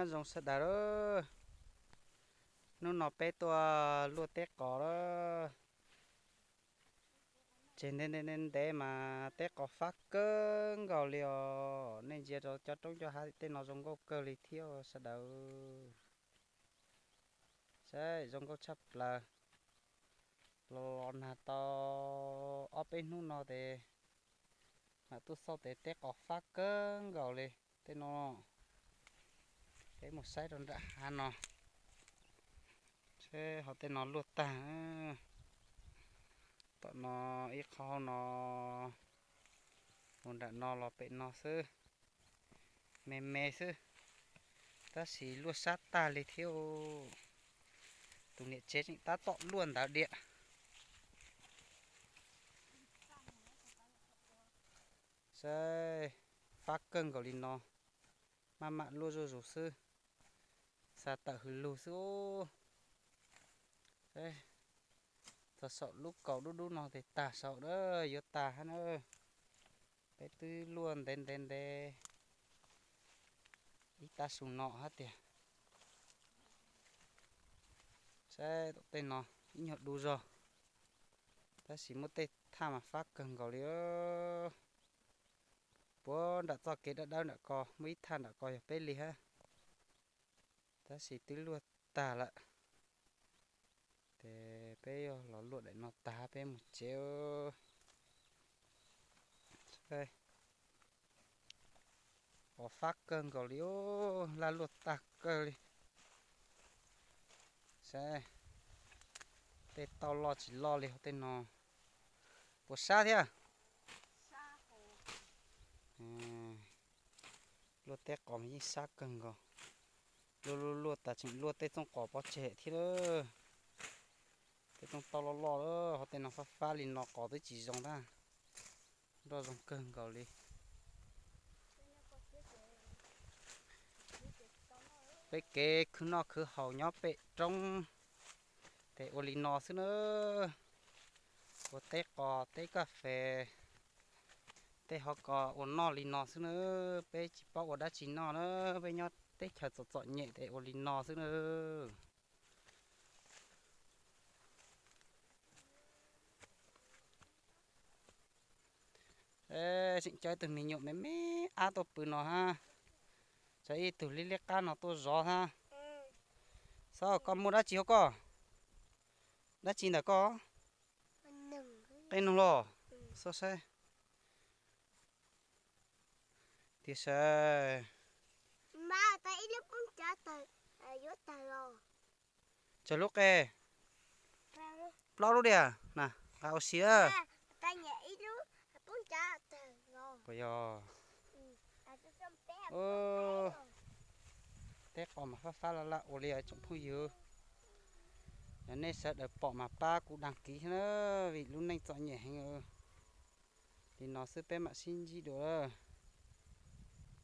Nyob zoo sawv daws lawm, hnub no peb tuaj luaj teb qos lawm. Tseg ntev ntev ntev mas teb qos fab kawg nkaus li os. Nej ntsia rau cov roob cov hav tej no zoo nkauj kawg li thiab sawv daws. Saib zoo nkauj tshaj plaws. Los los nag tau ob peb hnub no ces mam tuaj xauj ces teb qos fab kawg nkaus li tej no. Peb mus saib rau nram hav no, seb ho tej no luaj tag. Tom no ib qho hauv no, mus nram no los pem no xwb, me me xwb, tab sis luaj sab tag li thiab. Tus niam tsev tseem tab tom luaj ntawd diam. Saib, fab kawg nkaus li no, maj mam luaj zuj zus xwb, xa tawm hws lug xwb. Txog saum lub kaus dub dub no ces tag saum a, yuav tag hab na. Peb twb luaj ntev ntev ntev ib tag su no hab tiag. Saib tom tej no ib nyuag du zog, tab sis muaj tej thaj mas fab kawg nkaus li. Puag nram txoj kev dawb dawb nram ko muaj ib thaj nram ko yog peb li hab, tab sis twb luaj tag lawm. Ces peb yuav los luaj daim no tag peb mus tsev. Qos fab kawg nkaus li, laj luaj tag kawg li. Saib, tej tauj loj tsis loj li hauv tej no, puas sab thiab? Luaj teb qos mas yeej sab kawg nkaus. Luaj luaj luaj tas tseem luaj tej txooj qos pov tseg thiab lawm. Tej txooj tauj loj loj lawm, ho tej no fab fab li no qos twb tsis zoo tab. Nroj zoo kawg nkaus li. Peb kev khwv noj khwv haus nyob pem roob ces ua li no xwb na. Ua teb qos teb kas fes, tej hauv ko ua noj li no xwb na. Peb tsis paub ua dab tsi noj na, peb nyob teb chaws txom txom nyem ces ua li no xwb na. Tseem coj ib tug me nyuam me me ab tuaj pw no hab. Tseem ib tug liab liab qab no tuaj zov hab. Xav koj muaj dab tsi hauv koj? Dab tsi ntawm koj? Qe noog los? Xav saib. Tiag sav. Tsawg lub qe? Plaub lub diam na, nqa ua si. Puas yog? Teb qos mas fab fab laj laj ua li tsoom phooj ywg. Yog nej sawv daws pom mas pab kuv đăng ký thiab na, vim lub neej txom nyem heev. Li no xwb peb mam sib ntsib dua.